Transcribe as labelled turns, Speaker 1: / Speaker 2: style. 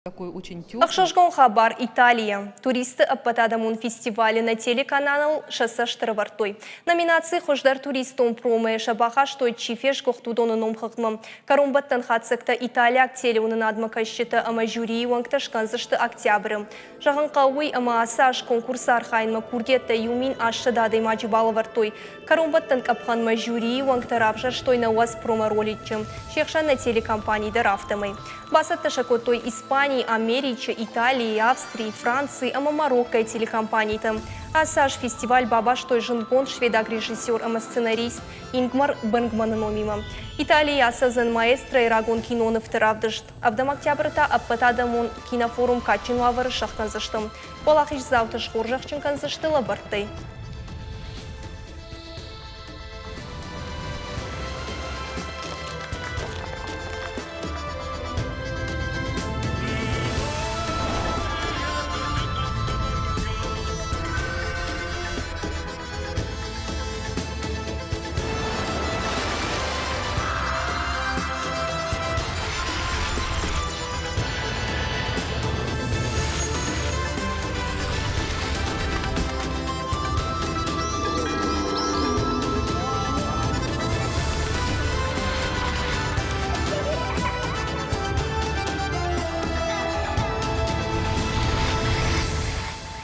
Speaker 1: Такой очень теплый.
Speaker 2: Ӕхсызгон хабар Италийӕ. Туристты ӕппӕтадӕмон фестивалы нӕ телеканалыл сӕ цӕст ӕрӕвӕрдтой. Номинаци «Хуыздӕр туристон промо» сӕ бахастой, чи фесгуыхт, уыдоны номхыгъдмӕ. Кӕронбӕттӕн хатдзӕгтӕ италиаг телеуынынадмӕ кӕсджытӕ ӕмӕ жюрийы уӕнгтӕ скӕндзысты октябры. Зӕгъын хъӕуы уый, ӕмӕ ацы аз конкурсы архайынмӕ курдиӕттӕ 10 800 адӕймаджы балӕвӕрдтой. Кӕронбӕттӕн къӕпхӕнмӕ жюрийы уӕнгтӕ равзӕрстой 90 промо-роличчы. Се хсӕн нӕ телекомпани дӕр афтӕмӕй. Бацӕттӕ сӕ кодтой Испанийы, Америчы, Италийы, Австрийы, Францийы ӕмӕ Мароккойы телекомпанитӕ. Ацы аз фестиваль бабастой зындгонд шведаг режиссер ӕмӕ сценарист Ингмар Бенгманы номимӕ. Италийы ацӕудзӕн маэстройы рагон кинонывты равдыст. Ӕвдӕм октябры та ӕппӕтадӕмон кинофорум кадджын уавӕры сӕхгӕндзысты. Уӕлахиздзауты схорзӕхджын кӕндзысты лӕвӕрттӕй.